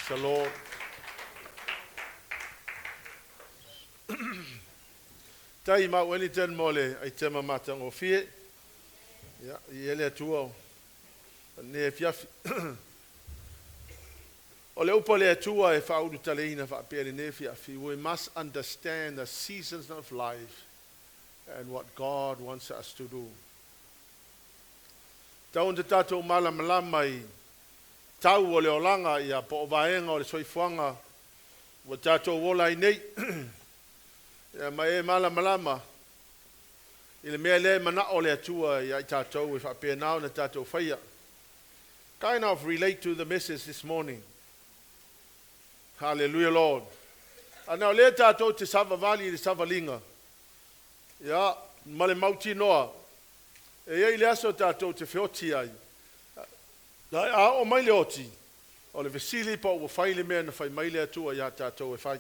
Praise the Lord. Tai ma Wellington mo le aitema matagofie. Ia, i ele atua o ne fiafi. O le upu a le Atua e faaulutaleina faapea lenei fiafi. We must understand the seasons of life and what God wants us to do. Tau ona tatou malamalama i tau o le olaga ia po o vaega o le soifuaga ua tatou ola ai nei. Ia ma e malamalama i le mea lea e manao le Atua ia i tatou e faapena ona tatou faia. Kind of relate to the message this morning. Hallelujah, Lord. Ana o lea tatou te savavali i le savaliga. Ia, ma le mautinoa. E iai le aso tatou te feoti ai. A oo mai le oti, o le fesili po ua fai le mea na fai mai le Atua ia tatou e fai.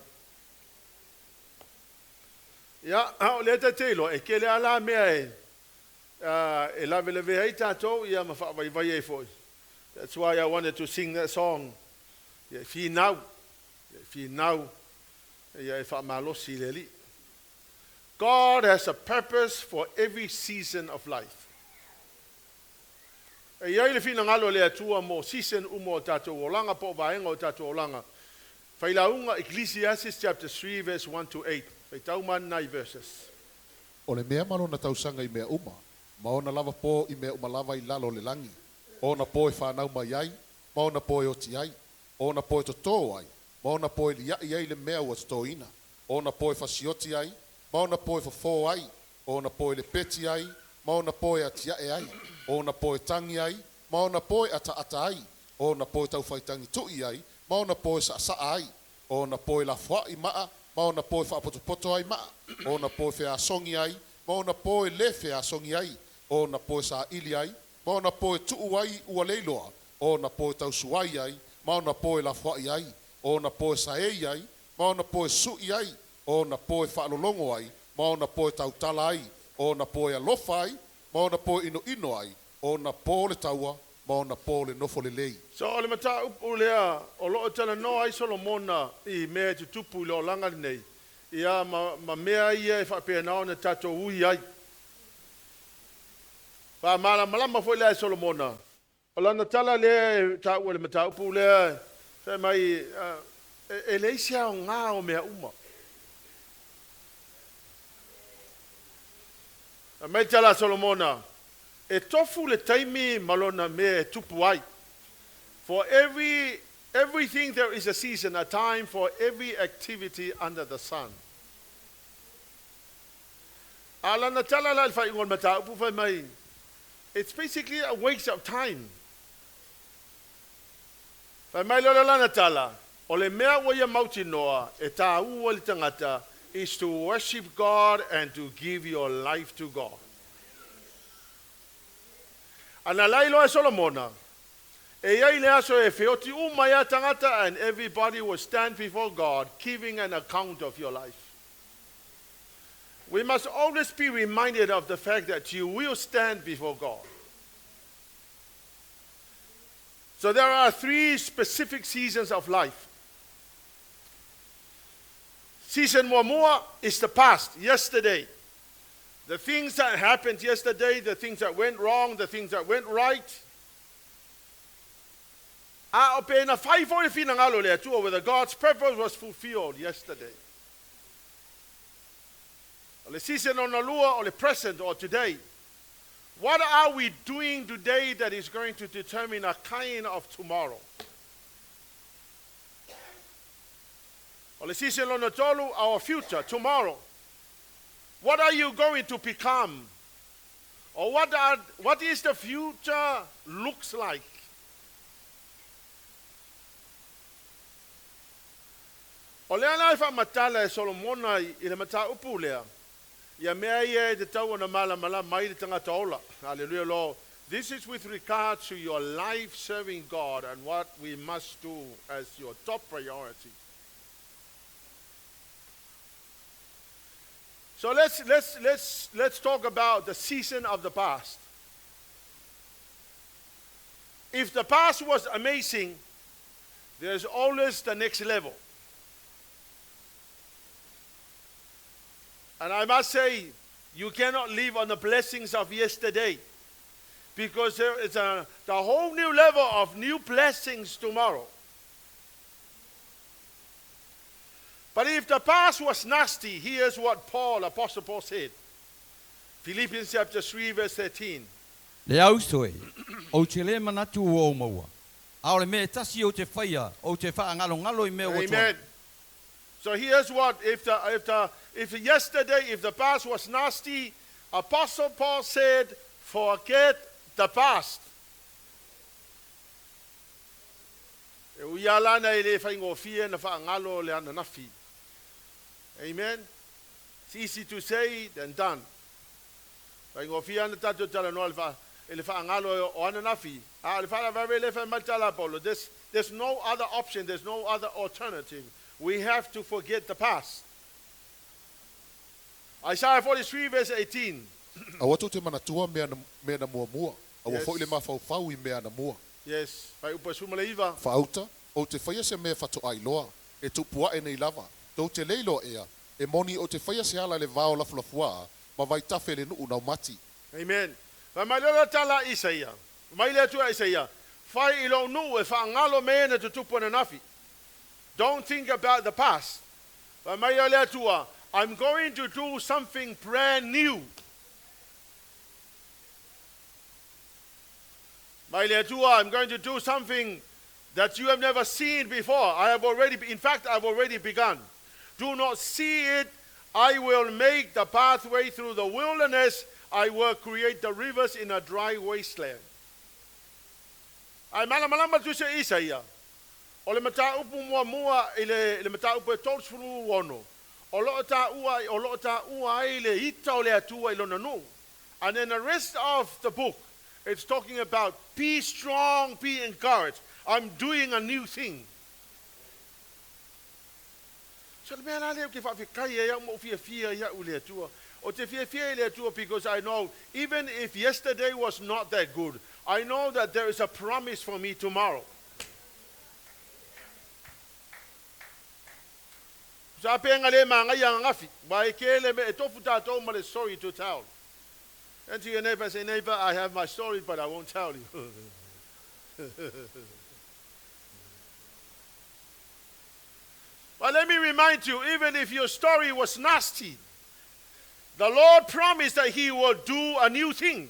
Ia, a o lea ta te iloa, e tele lava mea e lavelave ai tatou ia ma faavaivai ai foi. That's why I wanted to sing that song. Ia finau, ia finau, ia e faamalosi i le Alii. God has a purpose for every season of life. E iai le finagalo o le Atua mo season uma o tatou olaga po o vaega o tatou olaga. Failauga Ecclesiastes chapter 3 verse 1 to 8. Faitau mai nai verses. O le mea ma lona tausaga i mea uma, ma ona lava po i mea uma lava i lalo o le lagi. O ona po e fanau mai ai, ma ona po e oti ai. O ona po e totō ai, ma ona po e lia'i ai le mea ua totōina. O ona po e fasioti ai, ma ona po e fofō ai. O ona po e lepeti ai, ma ona po e atia'e ai. O ona po e tagi ai, ma ona po e ataata ai. O ona po e taufaitagi tu'i ai, ma ona po e sa'asa'a ai. O ona po e lafoa'i ma'a, ma ona po e faapotopoto ai ma'a. O ona po e feasogi ai, ma ona po e lē feasogi ai. O ona po e sā'ili ai, ma ona po e tu'u ai ua le iloa. O ona po e tausuai ai, ma ona po e lafoa'i ai. O ona po e saei ai, ma ona po e su'i ai. O ona po e faalologo ai, ma ona po e tautala ai. O ona po e alofa ai, ma ona po e inoino ai. O ona po le taua, ma ona po le nofo lelei. So o le mataupu lea o loo talanoa ai Solomona i mea e tutupu i le olaga lenei. Ia ma mea ia e faapena ona tatou ui ai. Faamalamalama foi lea e Solomona. O lana tala lea e taua le mataupu lea fai mai e leai se aoga o mea uma. A mai tala a Solomona, e tofu le taimi ma lona mea e tupu ai. For everything there is a season, a time for every activity under the sun. A lana tala la le faaiuga o le mataupu fai mai, it's basically a waste of time. Fai mai lea lana tala, o le mea ua ia mautinoa e tāua le tagata is to worship God and to give your life to God. Ana lai loa e Solomona, e iai le aso e feoti uma ia tagata and everybody will stand before God giving an account of your life. We must always be reminded of the fact that you will stand before God. So there are three specific seasons of life. Season muamua is the past, yesterday. The things that happened yesterday, the things that went wrong, the things that went right. A o pe na fai foi le finagalo le Atua, whether God's purpose was fulfilled yesterday. O le season lona lua o le present or today. What are we doing today that is going to determine a kind of tomorrow? O le season lona tolu, our future, tomorrow. What are you going to become? Or what is the future looks like? O lea la e faamatala e Solomona i le mataupu lea, ia mea ia e tatau ona malamalama ai le tagata ola. Hallelujah, Lord. This is with regard to your life serving God and what we must do as your top priority. So let's talk about the season of the past. If the past was amazing, There's always the next level. And I must say, you cannot live on the blessings of yesterday because there is the whole new level of new blessings tomorrow. But if the past was nasty, here's what Paul, Apostle Paul said. Philippians chapter 3, verse 13. Le auso e, ou te le manatu ua ou maua. A o le mea e tasi ou te faia, ou te whaangalongalo i mea ua Amen. So here's what if the if the if yesterday if the past was nasty, Apostle Paul said, forget the past. E ui alana e le whaingofia na whaangalo le ananafi. Amen. It's easy to say than done. Whaingofia na tātou tala noa le whaangalo o ananafi. A le whala vare le wha matala polo. There's no other option. There's no other alternative. We have to forget the past. Isaiah 43 verse 18. Aua tou te manatua mea na, mea na muamua. Aua Yes. foi le mafaufau i mea anamua. Yes. Whai upa suma le iva. Faauta, ou te faia se mea fatoai loa, e tupu ae nei lava. Tou te le iloa ea, e moni ou te faia se ala i le vao lafulafuā, ma vaitafe i le nuu naumati. Amen. Whai mai leo tala Isaia. Mai le atua Isaia. Whai i lo nu e whaangalo mea na tutupu ananafi. Don't think about the past. Whai mai leo le atua, I'm going to do something brand new. Mai le atua, I'm going to do something that you have never seen before. I have already, in fact, I've already begun. Do not see it. I will make the pathway through the wilderness. I will create the rivers in a dry wasteland. Ai mana malama tu se isa ia. O le mata upu mua mua i le mata upu e tōsfuru ono. O loo tā ua, o loo tā ua ai le ita o le atua i lona nuu. And then the rest of the book, it's talking about be strong, be encouraged. I'm doing a new thing. So le mea la leo ke whaawhikai e au mo fia fia ia u le atua. O te fia fia i le atua because I know even if yesterday was not that good, I know that there is a promise for me tomorrow. Sa penga le manga ia ngafi. Wa e ke le me e tofu tātou ma le story to tell. And to your neighbor, say, neighbor, I have my story, but I won't tell you. But let me remind you, even if your story was nasty, the Lord promised that He will do a new thing.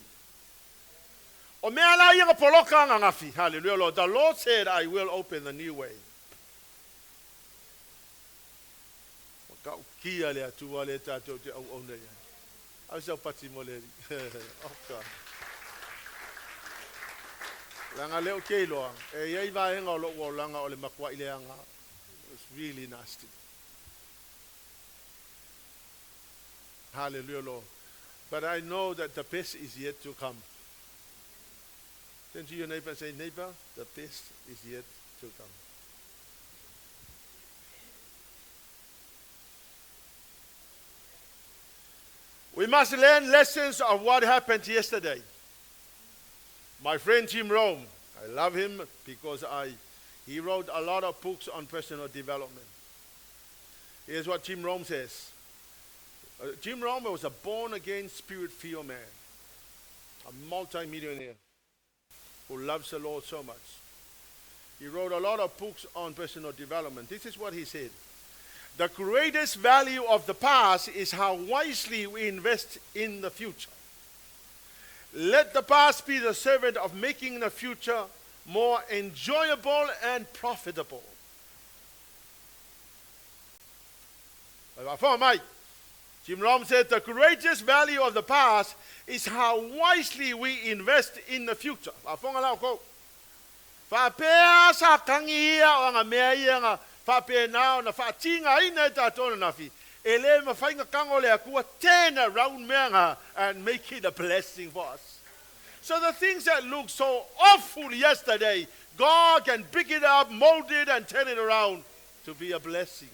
O mea la ia nga poloka nga ngafi. Hallelujah, Lord. The Lord said, I will open the new way. Ka ukia le atua le tātou te au au nei. Au sau pati mo le. Oh, God. Langa leo ke loa. E iai vaenga o lou langa o le makua i le anga. It's really nasty. Hallelujah, Lord. But I know that the best is yet to come. Turn to your neighbor and say, neighbor, the best is yet to come. We must learn lessons of what happened yesterday. My friend Jim Rohn, I love him because he wrote a lot of books on personal development. Here's what Jim Rohn says. Jim Rohn was a born-again, spirit-filled man, a multi-millionaire who loves the Lord so much. He wrote a lot of books on personal development. This is what he said. The greatest value of the past is how wisely we invest in the future. Let the past be the servant of making the future more enjoyable and profitable. Jim Rohn said the greatest value of the past is how wisely we invest in the future. Whapea sa kangi ia o ngā mea ia ngā whapea nā o na whaatinga ina e tātou na nafi. E le mawhainga kango le akua tēnā round mea ngā and make it a blessing for us. So the things that look so awful yesterday, God can pick it up, mold it, and turn it around to be a blessing.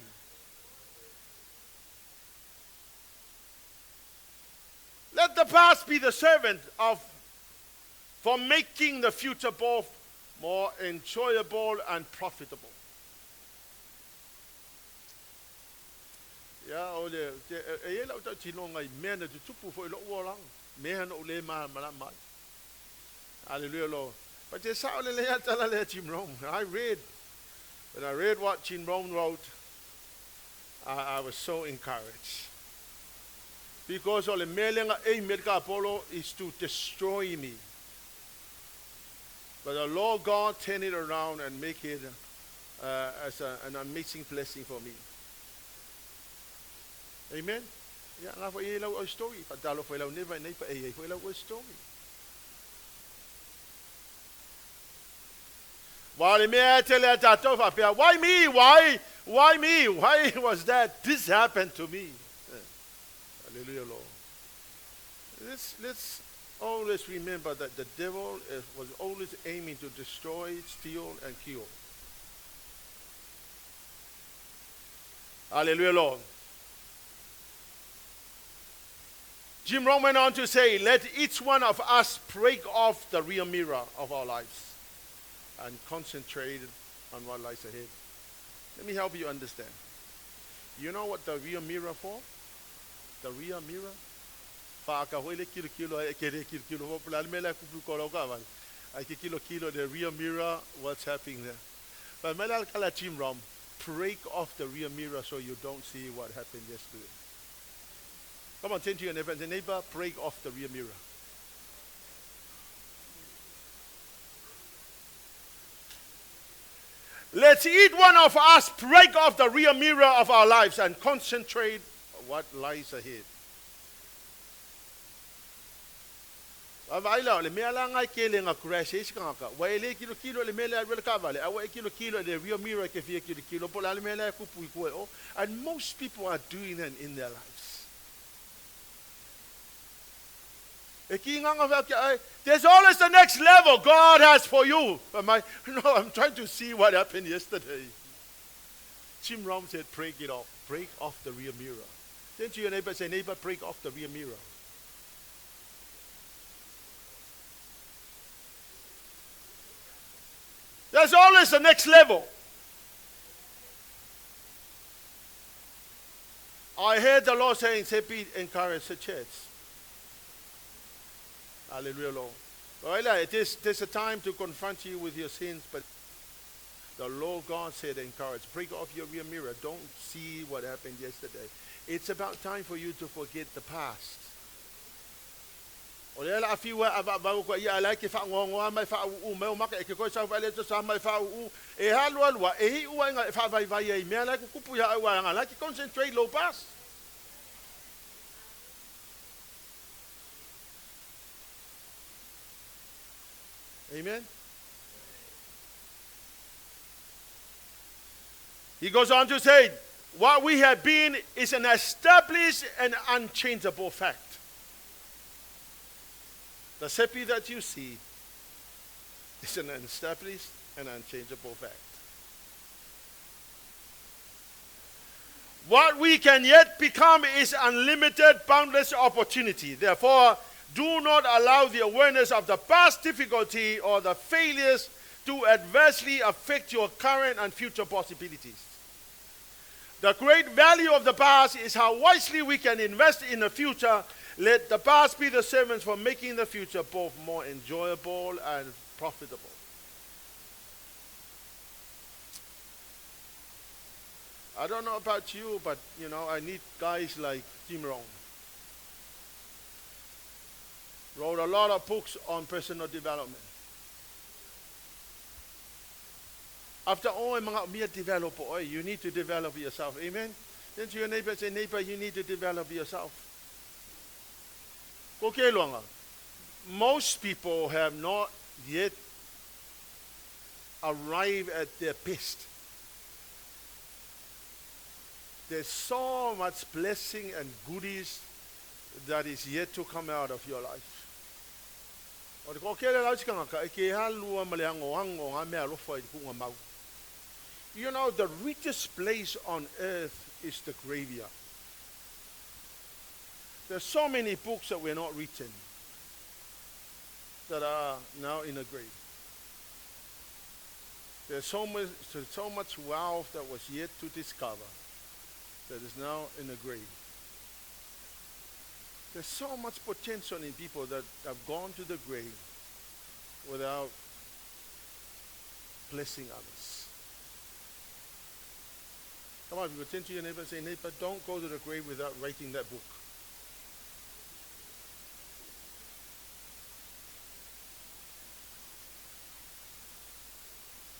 Let the past be the servant of for making the future both more enjoyable and profitable. Ia, o le, e i ai lau tautinoga i mea na tutupu foi i lou olaga, mea na ou le malamalama ai. Hallelujah, Lord. But te sao lelei lava le tala lea a Jim Rohn. I read, when I read what Jim Rohn wrote, I was so encouraged. Because o le mea lea na aim ai le tiapolo is to destroy me. But the Lord God turned it around and make it as an amazing blessing for me. Amen. Ia, nga foi e lau oi story. Whaatalo foi lau neva nei pa e foi lau oi story. Wa le mea e tele a tātou whapea, why me? Why? Why me? Why was that? This happened to me. Hallelujah, Lord. Let's always remember that the devil was always aiming to destroy, steal, and kill. Hallelujah, Lord. Jim Rohn went on to say, let each one of us break off the rear mirror of our lives and concentrate on what lies ahead. Let me help you understand. You know what the rear mirror for? The rear mirror? Whaaka hoi le kilo kilo ai ke re kilo kilo ho pula me la kupu ko ka vai. Ai ke kilo kilo the rear mirror, what's happening there. But me la kala Jim Rohn, break off the rear mirror so you don't see what happened yesterday. Come on, turn to your neighbor and say, neighbor, break off the rear mirror. Let's each one of us break off the rear mirror of our lives and concentrate on what lies ahead. Vaai la, o le mea la ngai ke le nga crash e sikangaka. Wa e le kilo kilo le mea le alwele kavale. Awa e kilo kilo le rear mirror ke fia kilo kilo. Po la le mea le kupu i kue o. And most people are doing that in their lives. E ki nganga whea kia ai, there's always the next level God has for you. But my, no, I'm trying to see what happened yesterday. Jim Rohn said, break it off. Break off the rear mirror. Then to your neighbor, say, neighbor, break off the rear mirror. There's always the next level. I heard the Lord saying, say, be encouraged, the church. Hallelujah, Lord. Well, it is, there's a time to confront you with your sins, but the Lord God said, encourage. Break off your rear mirror. Don't see what happened yesterday. It's about time for you to forget the past. O lea la afiu a va va ko ia ala ke fa ngo mai fa u mai o maka e ke ko sa fa le to sa mai fa u e ha lua lua e hi ua inga fa vai vai ai mea la ku kupu ia au nga la ke concentrate low pass. Amen. He goes on to say, what we have been is an established and unchangeable fact. The Sepi that you see is an established and unchangeable fact. What we can yet become is unlimited, boundless opportunity. Therefore, do not allow the awareness of the past difficulty or the failures to adversely affect your current and future possibilities. The great value of the past is how wisely we can invest in the future. Let the past be the servants for making the future both more enjoyable and profitable. I don't know about you, but I need guys like Jim Rohn. Wrote a lot of books on personal development. After all, mga mia develop, you need to develop yourself. Amen? Then to your neighbor, say, neighbor, you need to develop yourself. Ko ke luanga. Most people have not yet arrived at their best. There's so much blessing and goodies that is yet to come out of your life. O te ko kele lau tikanga ka e ke halua ma le ango ango ngā mea alofa i kunga mau. You know, the richest place on earth is the graveyard. There's so many books that were not written that are now in a grave. There's so much wealth that was yet to discover that is now in the grave. There's so much potential in people that have gone to the grave without blessing others. Come on, people, turn to your neighbor and say, neighbor, don't go to the grave without writing that book.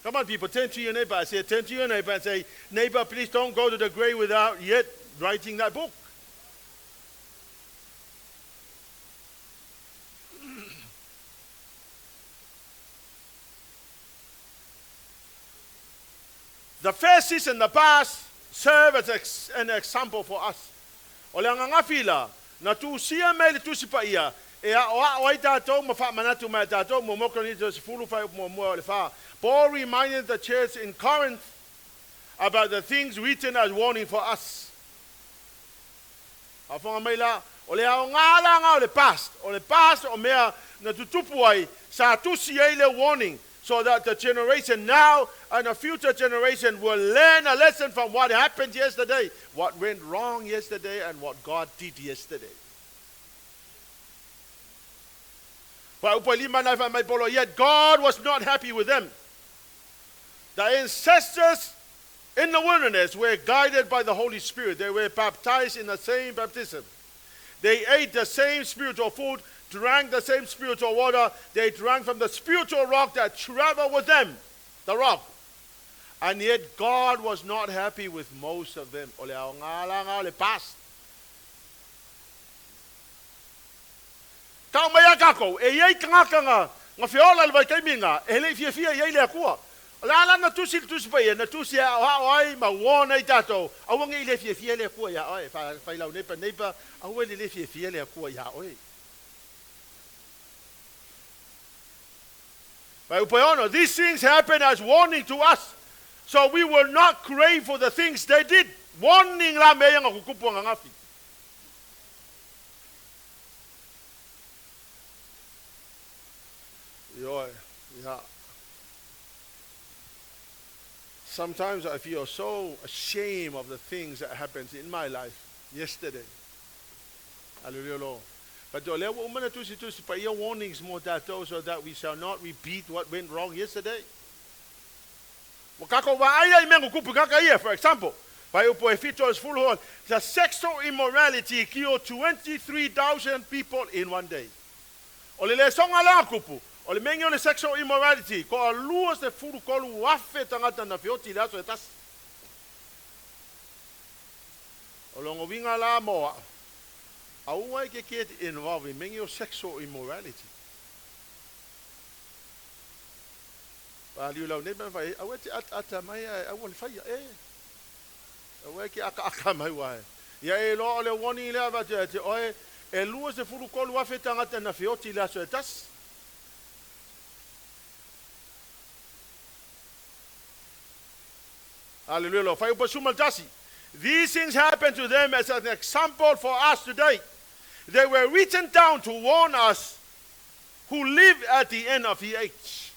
Come on, people, turn to your neighbor. I say, turn to your neighbor and say, neighbor, please don't go to the grave without yet writing that book. The Pharisees in the past serve as an example for us. O le angagafi la, na tusia mai le tusi paia, e a o a o ai tātou ma whaamanatu mai tātou, mo moko ni te sefulu whai mo mua o le wha. Paul reminded the church in Corinth about the things written as warning for us. A whanga mai la, o le ao ngā la ngā o le past, o le past o mea na tutupu ai, sa tusi ai le warning, so that the generation now and the future generation will learn a lesson from what happened yesterday, what went wrong yesterday, and what God did yesterday. Yet God was not happy with them. The ancestors in the wilderness were guided by the Holy Spirit. They were baptized in the same baptism. They ate the same spiritual food, drank the same spiritual water. They drank from the spiritual rock that traveled with them, the rock. And yet God was not happy with most of them. O le ao ngā la ngā o le past. Ka mai a kako, e iei kangaka ngā whiola le vai kaiminga, e le fia fia iei le akua. O le ala na tusi le tusi pai, na tusi a o ai ma wona i tātou. Aua nge i le fia fia le akua ia oe, whai lau nepa nepa, aua le le fia fia le akua ia oe. These things happen as warning to us, so we will not crave for the things they did. Warning la mea ngā kukupu ngā ngafi. Yeah. Sometimes I feel so ashamed of the things that happened in my life yesterday. Hallelujah, Lord. But o lea ua umana tusi tusi pa ia warnings mo tātou so that we shall not repeat what went wrong yesterday. Mo kako wa aia i mengu kupu kaka ia, for example. Pai upo e fito as full hall. The sexual immorality killed 23,000 people in one day. O le le songa la kupu. O le mengi o le sexual immorality. Ko a lua se furu kolu wafe tangata na fioti le aso e tasi. O longo winga la moa. Aua e ke get involved in mengi o sexual immorality. Pa liu lau nei vai aua te ata mai aua le whaia e. Aua ke aka aka mai wai. Ia e loa o le warning le ava te te oe e lua se furu kolu wafe tangata na fioti le aso e tasi. Hallelujah. These things happened to them as an example for us today. They were written down to warn us who live at the end of the age.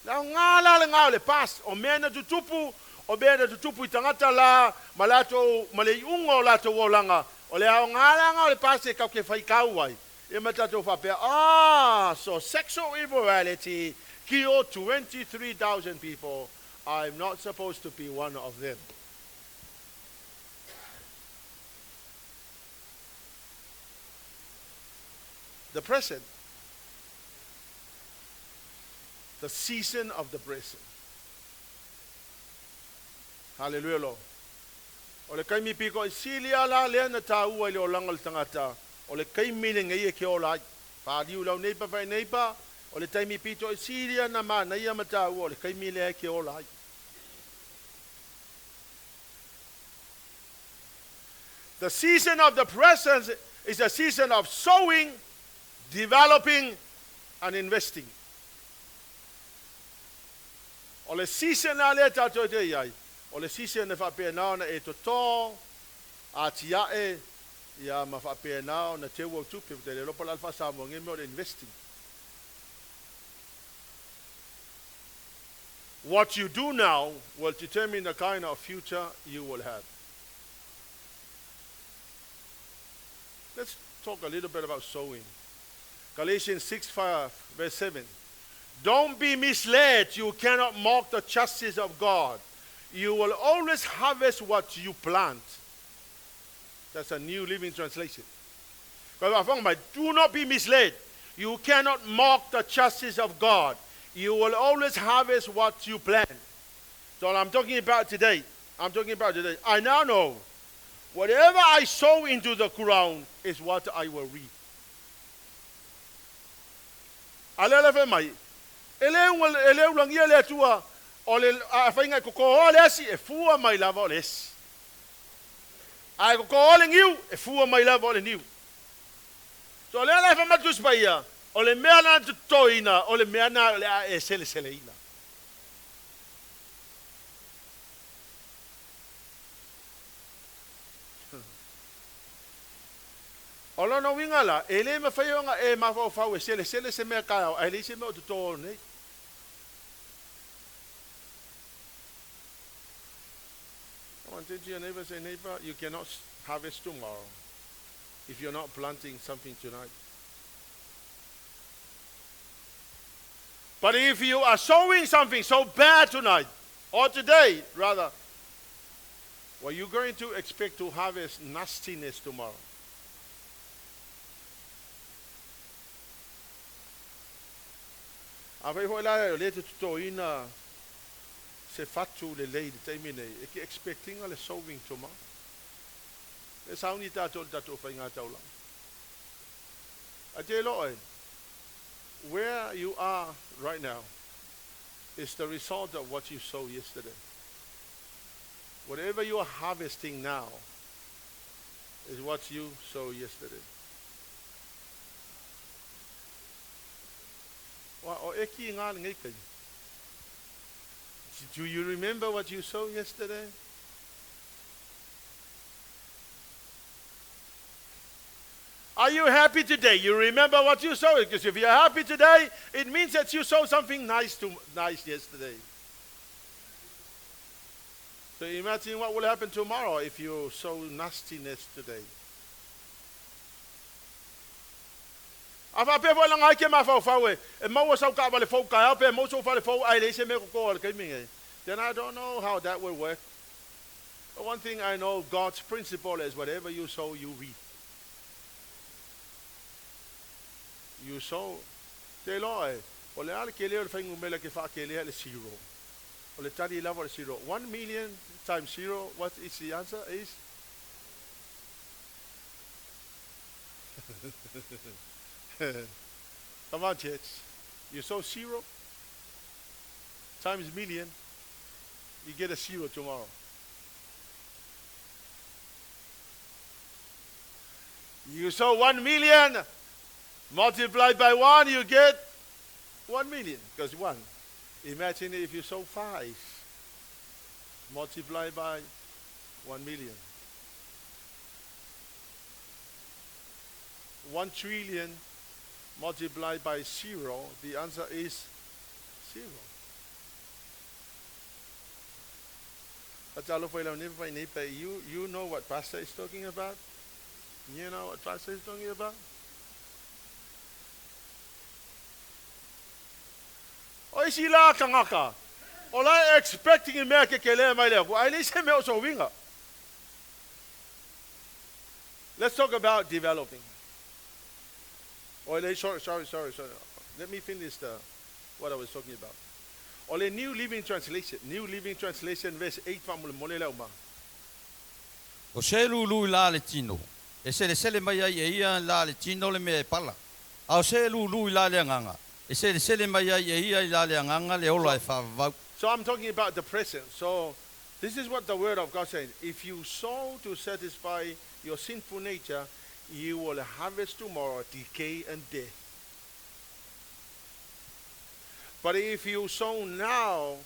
La ngā la le ngā le pas o mea na tutupu o mea na tutupu i tangata la ma lato ma le unga o lato o langa o le ao ngā la ngā le pas e kau ke whai kau ai. E ma tatou whapea, so sexual immorality killed 23,000 people. I'm not supposed to be one of them. The present. The season of the present. Hallelujah, Lord. O le kaimi piko i silia la lea na tāua i le olanga le tangata. O le kaimi le ngai e ke ola ai. Whāliu lau neipa whai neipa. O le taimi pito i silia na mana ia ma tāua. O le kaimi lea e ke ola ai. The season of the present is a season of sowing, developing, and investing. O le season a lea tātou te iai. O le season e whapea nao na e toto, a tiae, ia ma whapea nao na te ua tupe, te le lopa l'alfa sa mo ngeme o le investing. What you do now will determine the kind of future you will have. Let's talk a little bit about sowing. Galatians 6, 5, verse 7. Don't be misled. You cannot mock the justice of God. You will always harvest what you plant. That's a New Living Translation. Do not be misled. You cannot mock the justice of God. You will always harvest what you plant. So I'm talking about today. I now know whatever I sow into the ground is what I will reap. Alele mai. Ele ulangia le atua o le a whainga ko o le asi e fua mai lava o le esi. A ko o le ngiu e fua mai lava o le niu. So le ala e whamatu spaia o le mea na tutoina o le mea na le a e sele sele ina. O lona winga la, e le mawhai e mawhau e sele sele se mea kai au, a le se mea o tuto nei. Come on, turn to your neighbor, say, neighbor, you cannot harvest tomorrow if you're not planting something tonight. But if you are sowing something so bad tonight, or today rather, well, you're going to expect to harvest nastiness tomorrow. A whai hoi lai o le te tutoina se fatu le lei le taimi nei, e ki expecting a le sowing tomorrow. Le sauni tātou le tātou whai ngā taula. A te loe, where you are right now is the result of what you sowed yesterday. Whatever you are harvesting now is what you sowed yesterday. Do you remember what you sowed yesterday? Are you happy today? You remember what you sowed? Because if you're happy today, it means that you sowed something nice yesterday. So imagine what will happen tomorrow if you sow nastiness today. A wha pea wala ngai ke mawhau e maua sau ka wale fau kai au pe mau sau whale fau ai le se me koko le kai minge. Then I don't know how that will work. But one thing I know, God's principle is whatever you sow, you reap. You sow. Te loe, o le ale ke leo le whaingu mela ke wha ke lea le zero. O le tali lava le zero. 1 million times zero, what is the answer? Is? Come on, church. You sow 0 times million, you get a zero tomorrow. You sow 1 million, multiplied by 1, you get 1 million, because 1. Imagine if you sow 5, multiplied by 1 million. 1 trillion multiplied by 0, the answer is 0. You know what pastor is talking about? You know what pastor is talking about? O isi la kangaka. O la expecting i mea ke ke mai lea. Ai le se mea o so winga. Let's talk about developing. Oh, sorry. Let me finish what I was talking about. O le New Living Translation, New Living Translation, verse 8, fa mole le uma. O se lulu la le tino. E se le mai ai e ia la le tino le mea e pala. A o se lulu la le anganga. E se le mai ai e ia la le anganga le ola e whavau. So I'm talking about the present. So this is what the word of God says. If you sow to satisfy your sinful nature, you will harvest tomorrow decay and death. But if you sow now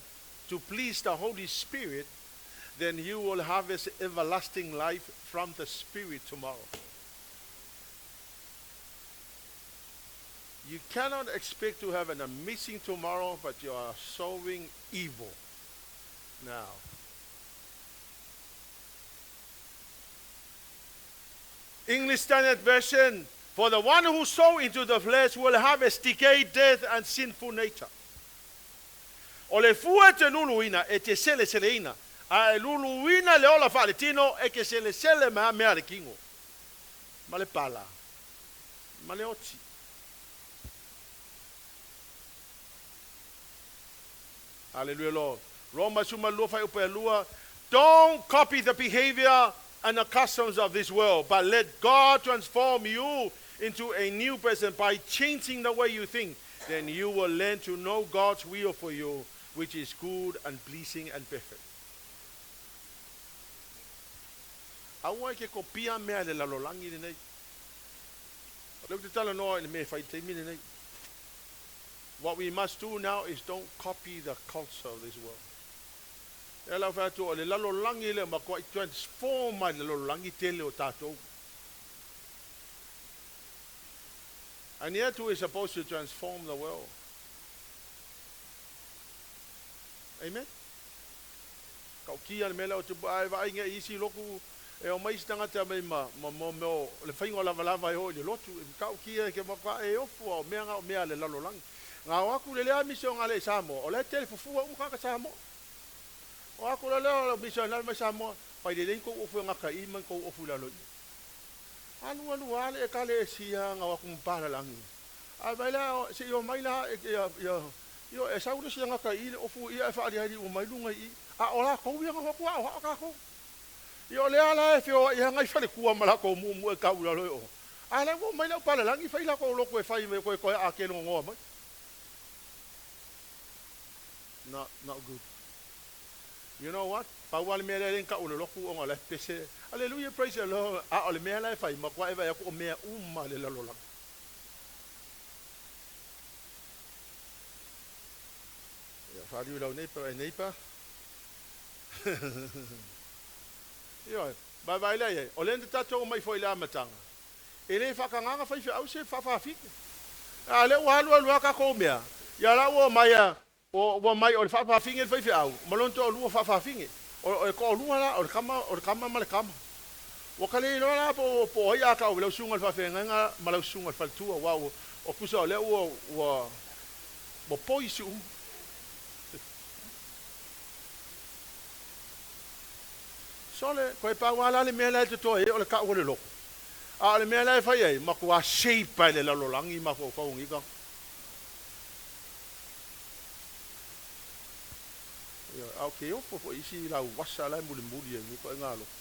to please the Holy Spirit, then you will harvest everlasting life from the Spirit tomorrow. You cannot expect to have an amazing tomorrow, but you are sowing evil. Now, English Standard Version, for the one who sow into the flesh will harvest decay, death, and sinful nature. O le fua e te luluina e te seleseleina, a e luluina le ola faaletino e ke selesele mai a mea a le kino, ma le pala, ma le oti. Hallelujah, Lord. Roma 12 fuaiupu e lua, Don't copy the behavior and the customs of this world, but let God transform you into a new person by changing the way you think. Then you will learn to know God's will for you, which is good and pleasing and perfect. Aua e ke kopia mea i le lalolagi lenei. O lea ou te talanoa i le mea e fai i le taimi lenei. What we must do now is don't copy the culture of this world. E ala ou fai atu, o le lalolagi lea matuai transform mai le lalolagi tele o tatou. And yet we supposed to transform the world. Amen. Tautia le mea lea o tupu ae vaai nei i isi lotu e omai isi tagata mai ma ma mo mea o le faiga o lavalava e oo i le lotu. E matautia e ke matua e ofu a o mea na o mea a le lalolagi. Na o atu le lea misionale i Samoa, o la e tele fufua uma tagata Samoa. O atu la lea o misionale mai Samoa, fai lelei ni tou ofu e gata i i ma ni tou ofu i lalo i i. Alu alu a le Ekalesia na o atu ma palalagi. Ae vaai la se i omai la ia ia Ioe, e sau le isi tagata i i le ofu ia e faaliali uma mai luga i i, a o latou ia na o atu aoao tatou. Ia o lea la e feoai ai nai faletua ma latou muamua e tau i lalo i o, a la ua omai le au palalagi fai latou lotu e fai mai koe toe a ke logonoa mai. Not, not good. You know what? Pau lava le mea lea e le na tau o le lotu ona o la e pepese, Aleluia, praise the Lord, a o le mea la e fai, matua e vaai atu o mea uma a le lalolagi. Ia faaliu i lau neighbor, e neighbor. Ioe, vaavaai lea i ai, o lea na tatou omai foi i le amataga, e le faatagaga faifeau se faafafine. A o lea ua alu alu lava tatou mea, ia la ua omai a, ua omai o le faafafine le faifeau, ma lona toalua faafafine. O le toalua la, o le tama, o le tama ma le tama. Ua ka le iloa la po o ai a tau i lau susuga i le faafeagaiga ma lau susuga i le faletua, aua ua o tusa o lea ua ua ua poisi uma. Sole, koe pau lava la le mea la e totoe ai o le tau o le loto. A o le mea la e fai ai, matua shape e le lalolagi mafaufau o nei tagata. Ioe, a o ke ofo foi i isi lauasa la e mulimuli ai nei ituaiga loto.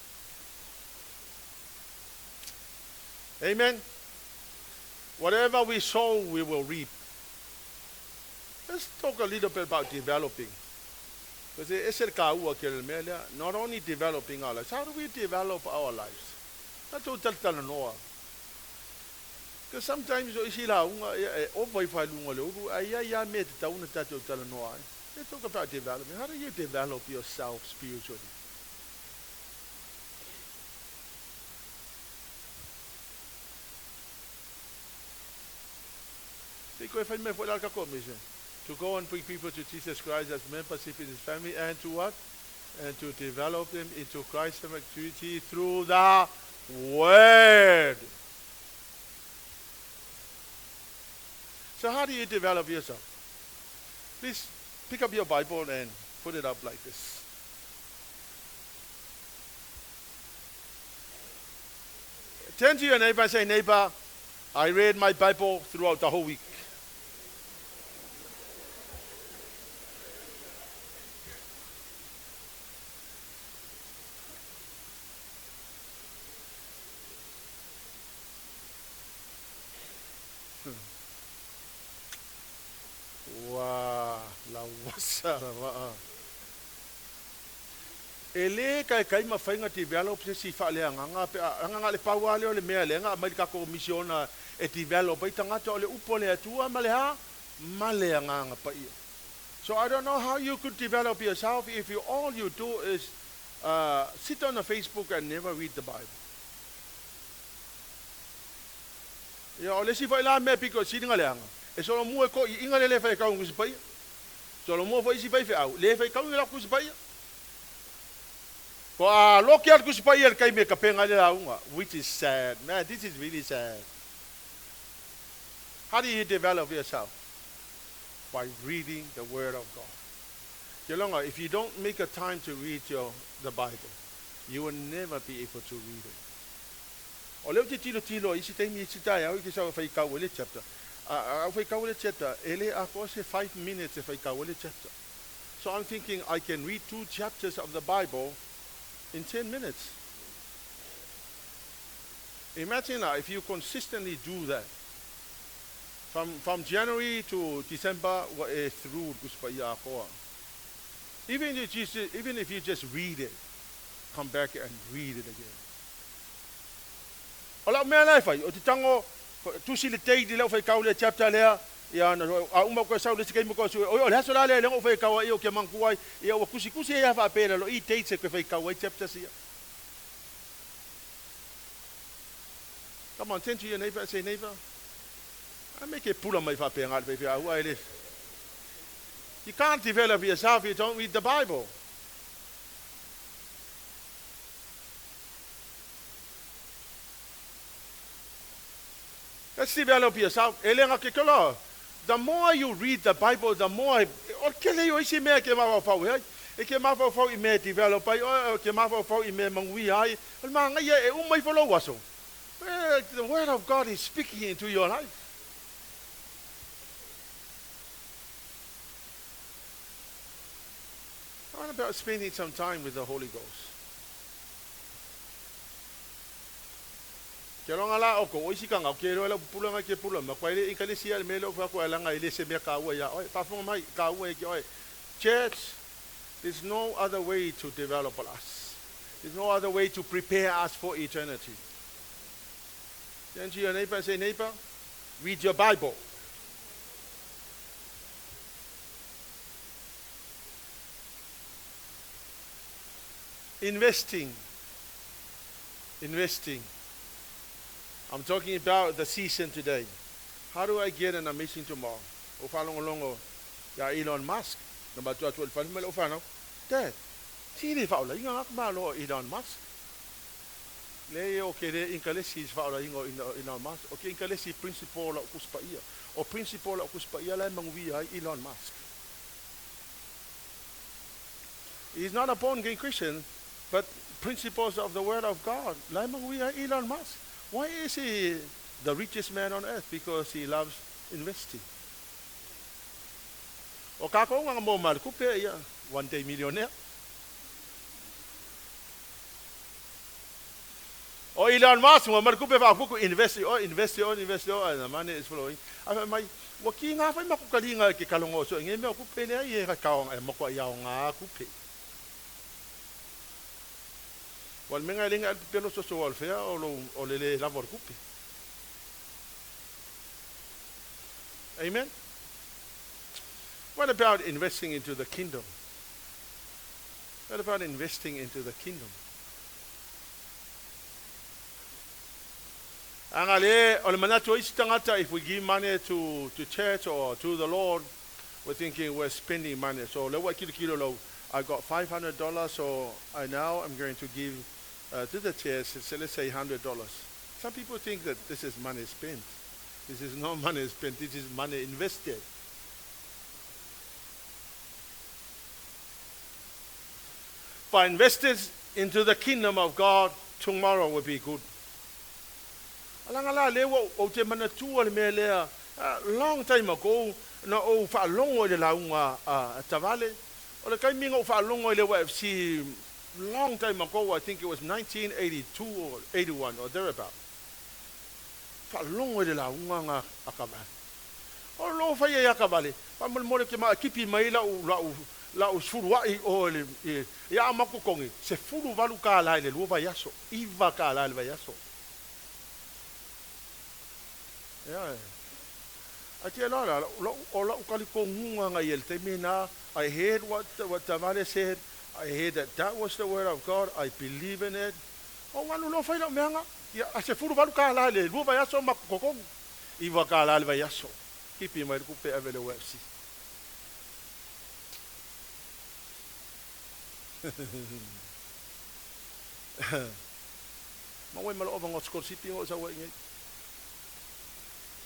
Amen. Whatever we sow, we will reap. Let's talk a little bit about developing. Because e ese le kāua ke le mea lea. Not only developing our lives. How do we develop our lives? Tatou talatalanoa. Because sometimes o isi lauga, ia, e ova ifo lava i luga o le ulu, ae i ai lava mea e tatau ona tatou talanoa ai. Let's talk about developing. How do you develop yourself spiritually? Se i koe fai mai foi la le tatou mission. To go and bring people to Jesus Christ as membership in His family and to what? And to develop them into Christ's maturity through the Word. So how do you develop yourself? Please pick up your Bible and put it up like this. Turn to your neighbor and say, neighbor, I read my Bible throughout the whole week. Ua lauasa la vaa. E le kaikai ma faiga develop se isi faaleagaga pe a leaga na o le pau lava lea o le mea lea na aumai le tatou misiona e develop ai tagata o le upu a le Atua ma le a? Ma le Agaga Paia. So I don't know how you could develop yourself if you all you do is sit on the Facebook and never read the Bible. Ia, o le isi foi la mea pito e sili ona leaga, e solomua e toʻiʻiga le le fai e tau i Nusi Paia. Solomua foi isi faifeau, le faitauina lau Tusi Paia. Po a loki a le Tusi Paia i le taimi e tapena ai le lauga, which is sad. Man, this is really sad. How do you develop yourself? By reading the Word of God. Ke if you don't make a time to read the Bible, you will never be able to read it. O lea ou te tilotilo i isi taimi i isi taeao i ke sau e faitau ai le chapter. A, a ou faitau ai le chapter, e le atoa se 5 minutes e faitau ai le chapter. So I'm thinking I can read two chapters of the Bible in 10 minutes. Imagine if you consistently do that. From January to December, ua e through le Tusi Paia atoa. Even if you just read it, come back and read it again. O lau mea la e fai, ou te tago, tusi le date i lau faitau i le chapter lea, ia na a uma koe sau le isi taimi koe sue, oi o le aso la lea lea na ou faitau ai ou ke manatua ai, ia ua tusitusi ai lava faapea i lalo i dates e toe faitau ai chapters ia. Come on, turn to your neighbor and say, "Neighbor, a me ke pula mai faapea ngā le faifeau ai le." You can't develop yourself if you don't read the Bible. Let's develop yourself. E le ke kolo. The more you read the Bible, the more o ke le o isi mea ke mafaufau ai. E ke mafaufau i mea develop ai, o ke mafaufau i mea manuia ai. O le magaia e uma ifo lou aso. The word of God is speaking into your life. What about spending some time with the Holy Ghost? Ke longa la o ko o isi kanga o ke roa lau pupula ngai ke pula ma kwa ile ikalesia le mea leo fa ko alanga ile se mea ka ua ia oi faafofoga mai ka ua e ke oi. Church, there's no other way to develop us. There's no other way to prepare us for eternity. Turn to your neighbor and say, "Neighbor, read your Bible." Investing. Investing. I'm talking about the season today. How do I get an amazing tomorrow? O faalogologo ia Elon Musk. Na matua atu le fale mai lau fanau. "Dad, si le faolainga ngak malo Elon Musk." Le o ke le inkalesi is faolainga o Elon Musk. O ke inkalesi principle o Tusi Paia. O principle o Tusi Paia la e manuia ai Elon Musk. He's not a born again Christian, but principles of the Word of God. La e manuia ai Elon Musk. Why is he the richest man on earth? Because he loves investing. O kākou ngā mō ma le kupe ia, one day millionaire. O Elon Musk, mo ma le kupe whakuku, invest o, invest o, invest o, and the money is flowing. A mai, ua ki ngā whai maku kalinga ke kalongo so, nge mea kupe lea i e ka e moko i au ngā kupe. Wa le menga lenga al pelo so so al fea o lo o le le lava o le kupe. Amen. What about investing into the kingdom? What about investing into the kingdom? Anga le, o le manatu o isi tagata, if we give money to church or to the Lord, we're thinking we're spending money. So le wa kilo kilo lo, I got $500, so I now I'm going to give to the church, so let's say $100. Some people think that this is money spent. This is not money spent, this is money invested. If I invested into the kingdom of God, tomorrow will be good. Alanga la le wa o te manatua le mea lea, long time ago, na ou faalogo i le lauga a Tavale. O le taimi na ou faalogo i le YFC, long time ago, I think it was 1982 or 81 or thereabout. Faalogo i le lauga nga a Tavale. O lo fai ia Tavale, pa mo mo le ke ma kipi mai lau 18 o le ia maku kongi, se 18 kālā i le 2 vaiaso, 9 kālā i le vaiaso. Ia. A te la la, o lau talitonuga nga i le taimi na, I heard what Tavale said, I heard that that was the word of God, I believe in it. O walu lo fai lau meanga, ia a 18 kālā i le 2 vaiaso ma kokongi. 9 kālā i le vaiaso. Kipi mai le kupe ave le UFC. Ma ua ma loo vanga sikolasipi o sa ua ingai.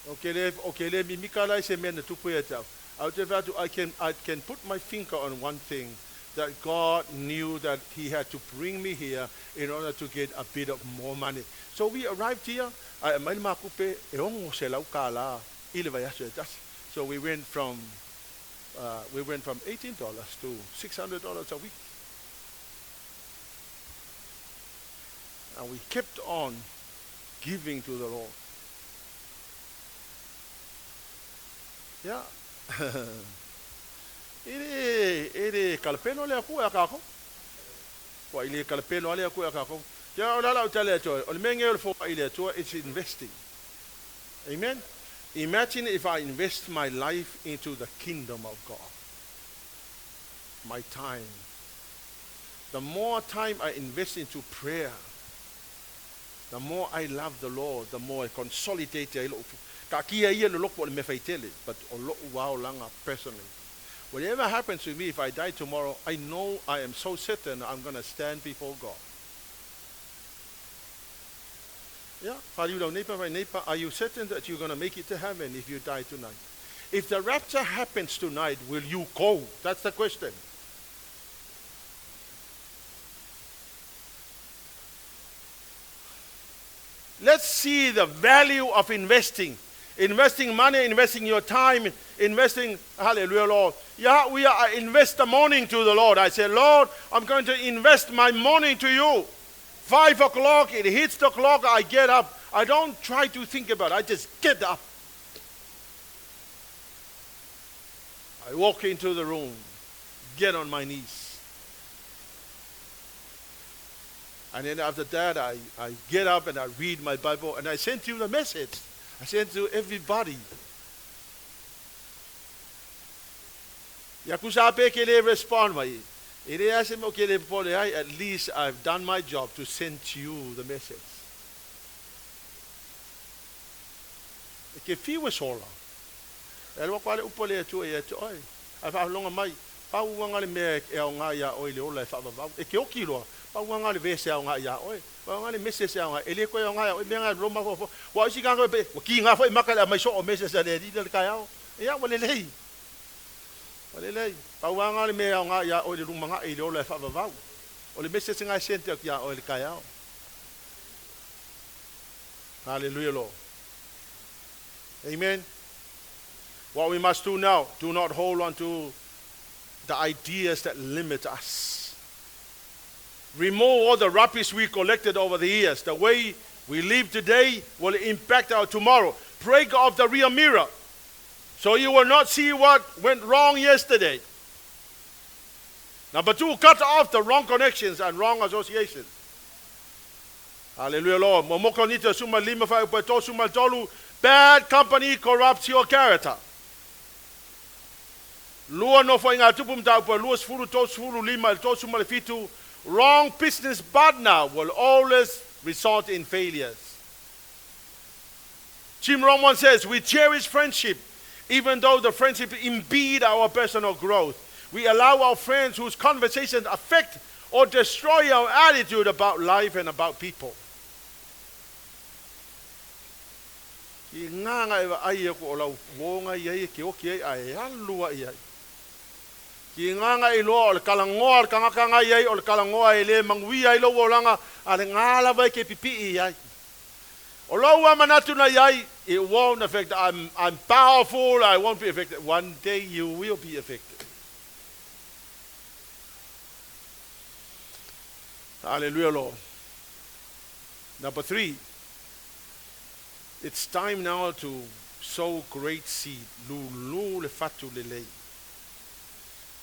O ke le o ke le mimika lai se mea na tupu ia te au. Au te whatu, I can put my finger on one thing, that God knew that He had to bring me here in order to get a bit of more money. So we arrived here, ai mai le makupe e $600 i le vaiaso e tasi. So we went from $18 to $600 a week. And we kept on giving to the Lord. Yeah. E le kalapeno le aku e kako. Wa i le kalapeno ale aku e kako. Kia o lala o tale atua. O le mea o le fo i le atua, it's investing. Amen. Imagine if I invest my life into the kingdom of God. My time. The more time I invest into prayer, the more I love the Lord, the more I consolidate ai lou. Ka kia ia le loko o le mea faitele, but o lou waolanga personally. Whatever happens to me, if I die tomorrow, I know I am so certain I'm going to stand before God. Yeah, are you certain that you're going to make it to heaven if you die tonight? If the rapture happens tonight, will you go? That's the question. Let's see the value of investing. Investing money, investing your time, investing, hallelujah, Lord. Yeah, we are, I invest the morning to the Lord. I say, "Lord, I'm going to invest my morning to you." 5 o'clock, it hits the clock, I get up. I don't try to think about it, I just get up. I walk into the room, get on my knees. And then after that, I get up and I read my Bible and I send you the message. I send to everybody. Ia kusa pe ke le respond mai. E le ase mo ke le pole ai, at least I've done my job to send you the message. E ke fiu e sola. E lua kwa le upo le atu e atu oi. Ai wha mai, pau uanga le mea e au ngā ia oi le ola e whaavavau. E ke oki loa, pau uanga le vese au ngā ia oi. Pau uanga le message au ngā, e le koe au ngā ia oi, mea ngā roma fo. Wa isi ngā koe pe, wa ki ngā fo i maka le mai so o message a le le kai au. Ia, wa le lei. Wa le lei. Pau uanga le mea au ngā ia oi le luma ngā i le ola e whaavavau. O le message ngā sente au ki a oi le kai au. Hallelujah, Lord. Amen. What we must do now, do not hold on to the ideas that limit us. Remove all the rubbish we collected over the years. The way we live today will impact our tomorrow. Break off the rear mirror so you will not see what went wrong yesterday. Number two, cut off the wrong connections and wrong associations. Hallelujah, Lord. Momoko nita suma lima fa upa suma tolu. Bad company corrupts your character. Lua no fo inga tupu mta upa lua sfuru to sfuru lima to suma le fitu. Wrong business partner will always result in failures. Jim Rohn says, "We cherish friendship even though the friendship impede our personal growth. We allow our friends whose conversations affect or destroy our attitude about life and about people." I ngā e ai e ko o lau wonga i ai e ke oki ai a e alua i ai. Ki ngā i loa o le kalangoa, le kangakanga i ai o le kalangoa e le manguia i lau olanga a le ngā lava e ke pipi i ai. O lau a manatu na iai, it won't affect, I'm powerful, I won't be affected. One day you will be affected. Hallelujah, Lord. Number three, it's time now to sow great seed. Lulu le fatu le lei.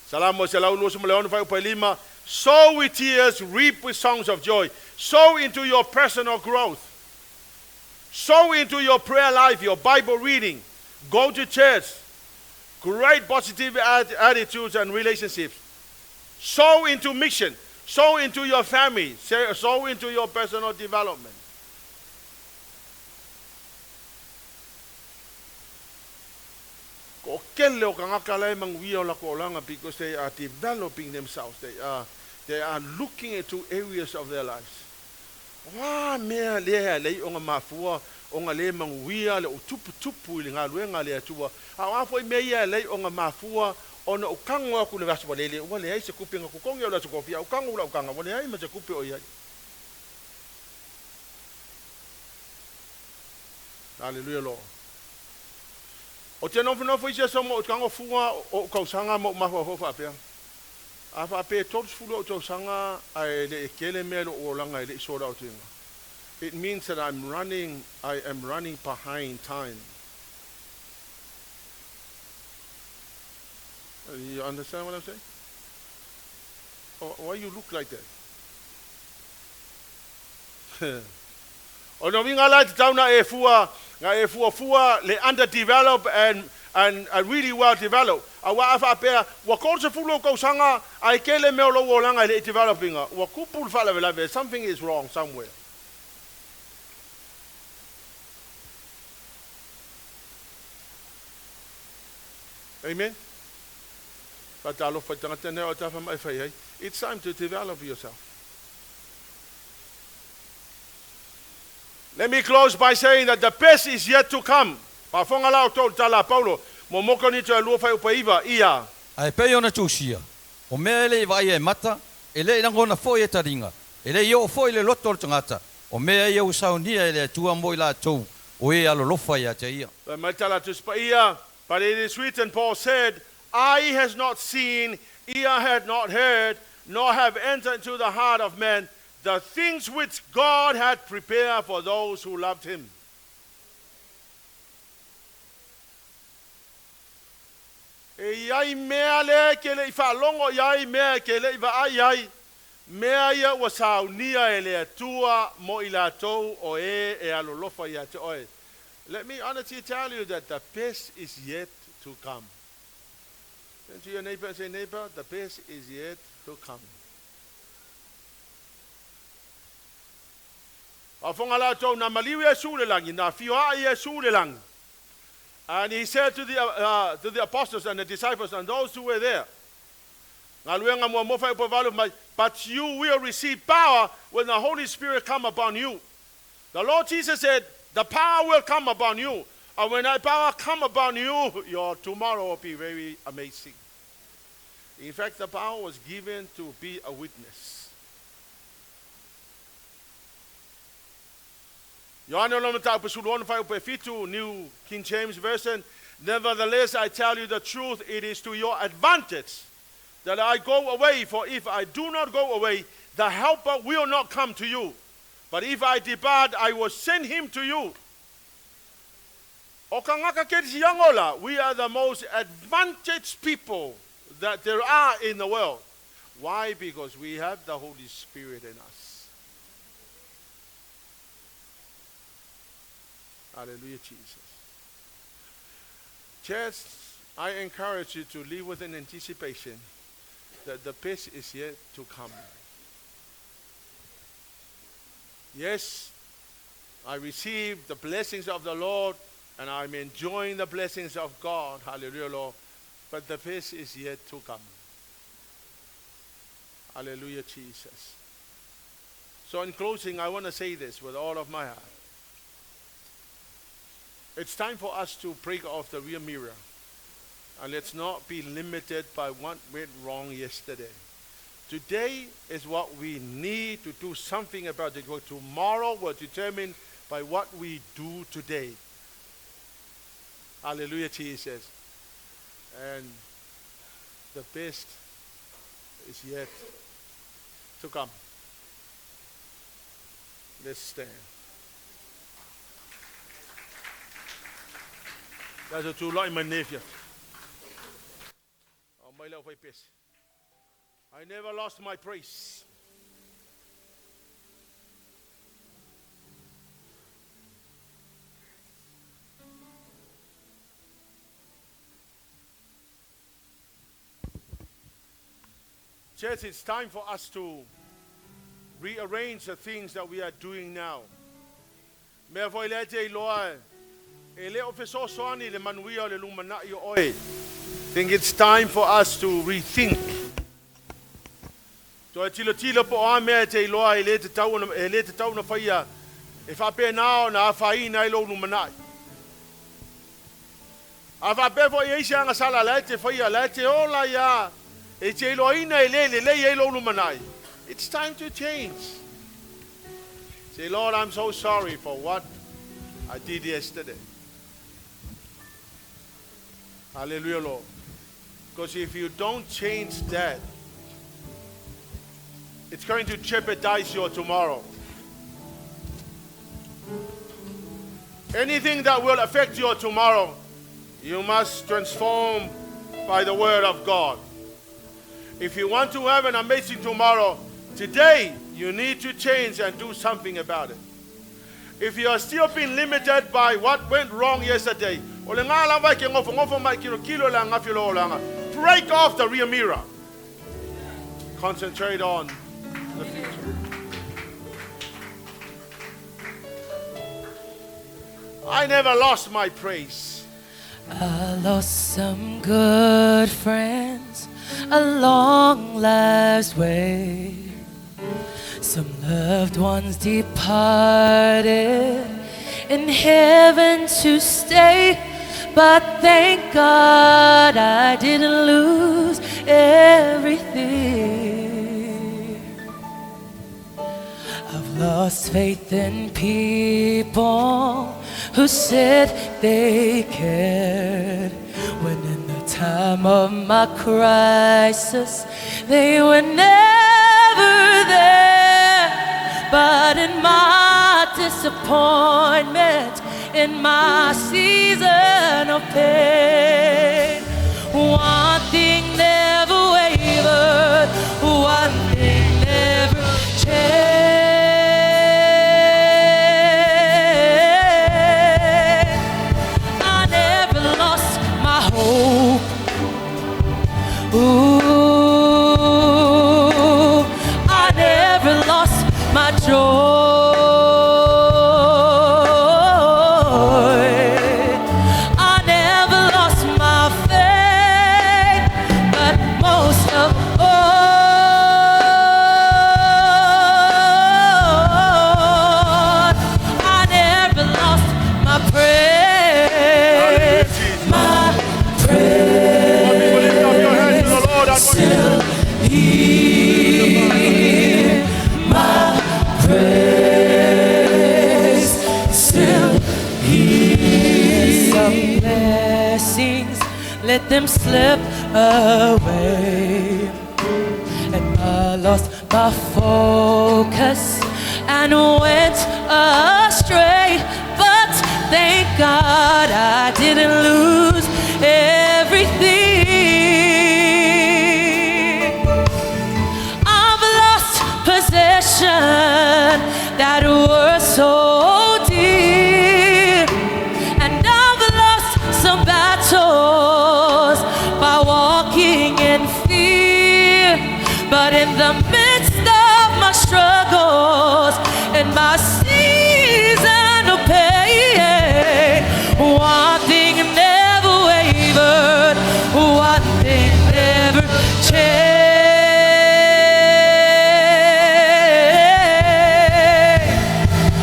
Salamo se lau lusu mo le fai lima. Sow with tears, reap with songs of joy. Sow into your personal growth. Sow into your prayer life, your Bible reading. Go to church. Great positive attitudes and relationships. Sow into mission. Sow into your family. Sow into your personal development. Ko kele o kangaka lai manguia o la ko olanga because they are developing themselves. They are They are looking into areas of their lives. O a mea lea e ala ai ona mafua ona le manuia le ou tuputupu i le galuega a le Atua, a o a foi mea ia e ala ai ona mafua ona ou tago atu i le aso valele ua leai se tupe na totogi au i le aso tofi, a ou tago i lau taga ua leai ma se tupe o i ai. Haleluia Lord. Ou te nofonofo i se aso ma ou tago fua o ou tausaga ma ou mafaufau faapea, A faapea e 30 ou tausaga ae le i tele mea i lou olaga e le i sold-out-ina, it means that I'm running, I am running behind time. You understand what I'm saying? Oh, why you look like that? O lona uiga la e tatau ona e fua, na e fuafua le underdeveloped and and really well developed. Aua a faapea ua 30 ou tausaga ae tele mea o lou olaga e le i develop ina, ua tupu le faalavelave, something is wrong somewhere. Amen. Faatalofa i tagata nei o tafa mai fai ai. It's time to develop yourself. Let me close by saying that the best is yet to come. Faafofoga la outou i le tala a Paulo, mo Korinito e lua fuaiupu e iva, ia. Ae pei ona tusia, o mea e le i vaaia e mata, e le i lagona foi e taliga, e le i oo foi i le loto o le tagata, o mea ia ua saunia e le Atua mo i latou o e alolofa ia te ia. Fai mai le tala a Tusi Paia, But it is written, Paul said, Eye has not seen, ear hath not heard, nor have entered into the heart of man the things which God had prepared for those who loved him. E i ai mea lea e ke le i faalogo i ai, mea e ke le i vaai ai, mea ia ua saunia e le Atua mo i latou o e e alolofa ia te oe. Let me honestly tell you that the best is yet to come. Turn to your neighbor and say, neighbor, the best is yet to come. Faafofoga la outou, na maliu Iesu i le lagi, na afio ae Iesu i le lagi. And he said to the apostles and the disciples and those who were there, Galuega muamua fuaiupu valu mai, but you will receive power when the Holy Spirit come upon you. The Lord Jesus said, the power will come upon you. And when that power come upon you, your tomorrow will be very amazing. In fact, the power was given to be a witness. Ioane o lona mataupu 16 fuaiupu e fitu, New King James Version, Nevertheless, I tell you the truth, it is to your advantage that I go away, for if I do not go away, the helper will not come to you. But if I depart, I will send him to you. O kangaka kerisiano la, we are the most advantaged people that there are in the world. Why? Because we have the Holy Spirit in us. Hallelujah, Jesus. Church, I encourage you to live with an anticipation that the best is yet to come. Yes, I received the blessings of the Lord and I'm enjoying the blessings of God. Hallelujah, Lord. But the best is yet to come. Hallelujah, Jesus. So, in closing, I want to say this with all of my heart. It's time for us to break off the rear mirror. And let's not be limited by what went wrong yesterday. Today is what we need to do something about it. Tomorrow will determine by what we do today. Hallelujah, Jesus. And the best is yet to come. Let's stand. Tatou tulai mai lenei afiafi. Aumai lau faipese. I never lost my praise. Church, it's time for us to rearrange the things that we are doing now. Mea foi lea e te iloa e le o fesoasoani i le manuia o le lumanai o oe. Think it's time for us to rethink, Toe tilotilo po o a mea e te iloa e le tatau ona e le tatau ona faia e faapena ona afaina ai lou lumanai. A faapea foi e i ai se agasala la e te faia, la e te ola ai lava, e te iloaina e le lelei ai lou lumanai, it's time to change. Say, Lord, I'm so sorry for what I did yesterday. Hallelujah, Lord. Because if you don't change that, it's going to jeopardize your tomorrow. Anything that will affect your tomorrow, you must transform by the word of God. If you want to have an amazing tomorrow, today you need to change and do something about it. If you are still being limited by what went wrong yesterday, o le gā lava e ke gofogofo ma e kilokilo le agafi o lou olaga, break off the rear mirror. Concentrate on the future. I never lost my praise. I lost some good friends along life's way. Some loved ones departed in heaven to stay. But thank God I didn't lose everything. I've lost faith in people who said they cared. When in the time of my crisis, they were never there. But in my disappointment, in my season of pain, one thing never wavered, one thing never changed. I never lost my hope. Ooh, I never lost my joy. I never lost my faith, but most of all, I never lost my Hallelujah, praise. Jesus. My One people lift up your hands to the Lord and worship. still here. My praise still here. Some blessings, let them slip away. And I lost my focus and went astray. But thank God I didn't lose everything. I've lost possession that were so dear, and I've lost some battles by walking in fear. But in the midst of my struggles and my season of pain, one thing never wavered, one thing never changed.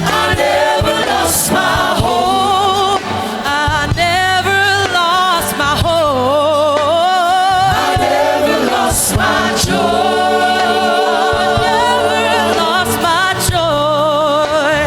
I never lost my hope. I never lost my hope. I never lost my joy. I never lost my joy.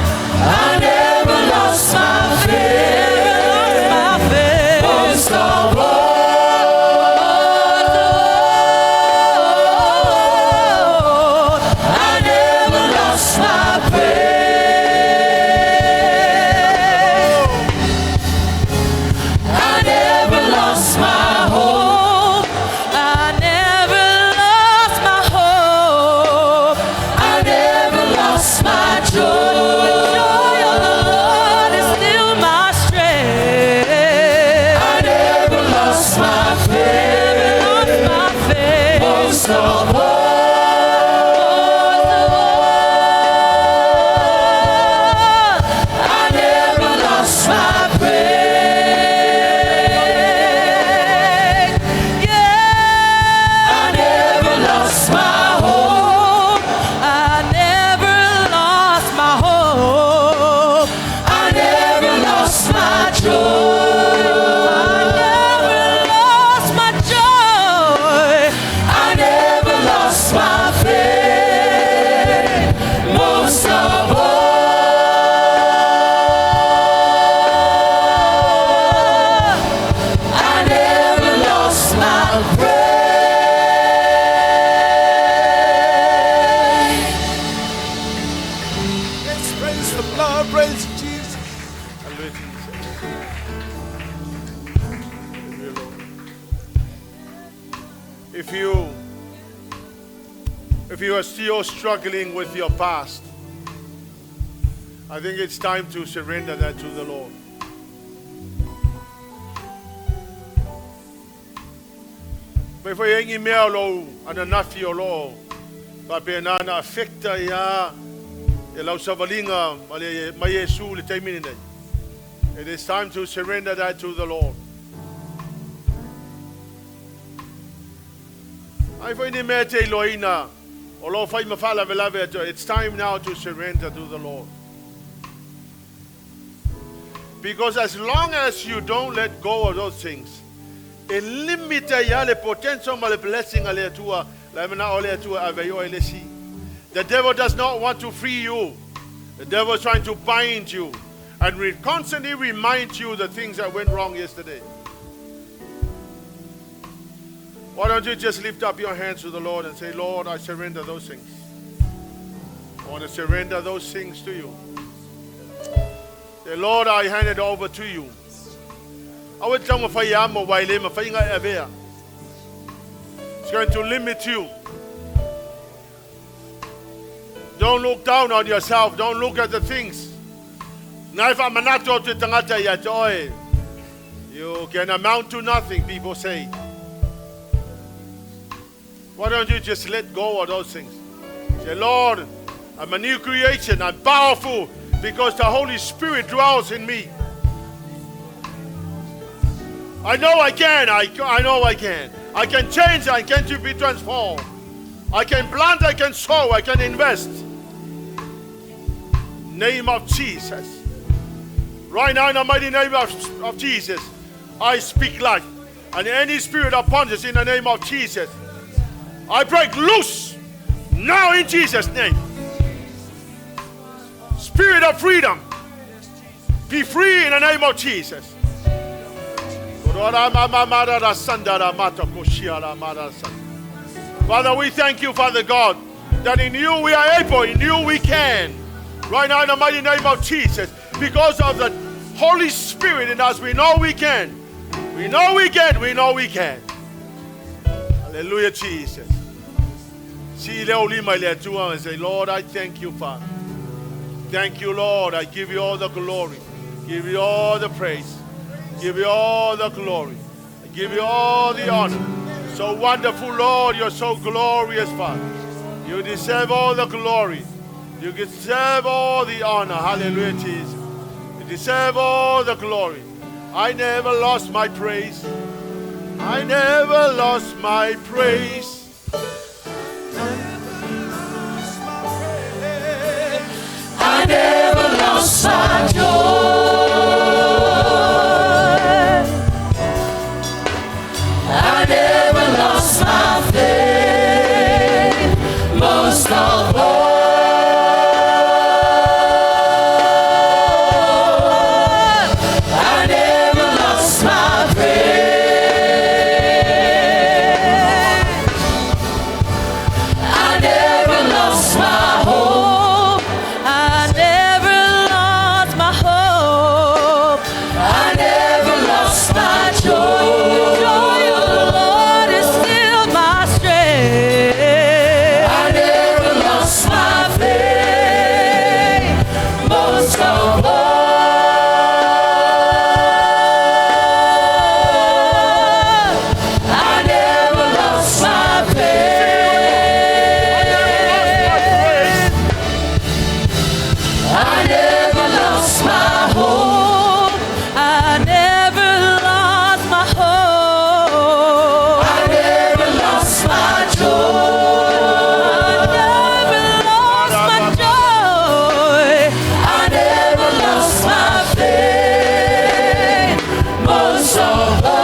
Oh, praise Jesus. Hallelujah, Jesus. Hallelujah, Lord. If you are still struggling with your past, I think it's time to surrender that to the Lord. Pe foi engi mea o lou ananafi o loo faapena na affecta ia e lau savaliga ma le ma Iesu le taimi lenei. It is time to surrender that to the Lord. Ai foi ni mea te iloaina o loo fai ma faalavelave atu. It's time now to surrender to the Lord. Because as long as you don't let go of those things, e limit ia le potential ma le blessing a le Atua, la mena o le Atua ave i oe le si. The devil does not want to free you. The devil is trying to bind you and constantly remind you the things that went wrong yesterday. Why don't you just lift up your hands to the Lord and say, Lord, I surrender those things. I want to surrender those things to you. Say, Lord, I hand it over to you. It's going to limit you. Don't look down on yourself. Don't look at the things. You can amount to nothing, people say. Why don't you just let go of those things? Say, Lord, I'm a new creation. I'm powerful because the Holy Spirit dwells in me. I know I can. I know I can. I can change. I can to be transformed. I can plant. I can sow. I can invest. Name of Jesus. Right now, in the mighty name of Jesus, I speak life. And any spirit upon us in the name of Jesus, I break loose now in Jesus' name. Spirit of freedom, be free in the name of Jesus. Father, we thank you, Father God, that in you we are able, in you we can. Right now, in the mighty name of Jesus, because of the Holy Spirit in us, we know we can. We know we can. We know we can. Hallelujah, Jesus. And say, Lord, I thank you, Father. Thank you, Lord. I give you all the glory. Give you all the praise. Give you all the glory. I give you all the honor. So wonderful, Lord. You're so glorious, Father. You deserve all the glory. You deserve all the honor. Hallelujah, Jesus. You deserve all the glory. I never lost my praise. I never lost my praise. I never lost my joy. I never lost my faith. Most of all, I never lost my faith. I never lost my hope. I never lost my hope. I never lost my joy. The joy of the Lord is still my strength. I never lost my faith. Most of all, I never lost my faith. I never lost my hope. I never lost my hope. I never lost my joy. I never lost my joy. I never lost my faith. Most of all,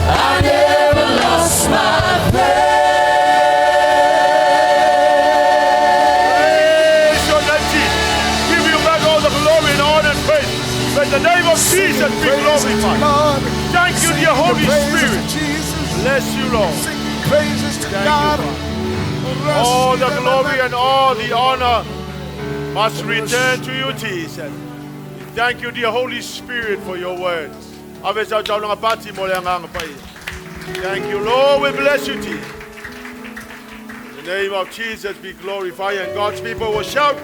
I never lost my faith. Praise your name, Jesus. Give you back all the glory and honor and praise. Let the name of Jesus be Praises to glorified. God. Thank you, dear Singing Holy the praises Spirit. to Jesus. Bless you, Lord. Singing praises to Thank you, God. Father. All the glory and all the honor must return to you, Jesus. Thank you, dear Holy Spirit, for your word. Ave sau taulaga pati mo le agaga paia. Thank you, Lord. We bless you, Jesus. In the name of Jesus be glorified, and God's people will shout.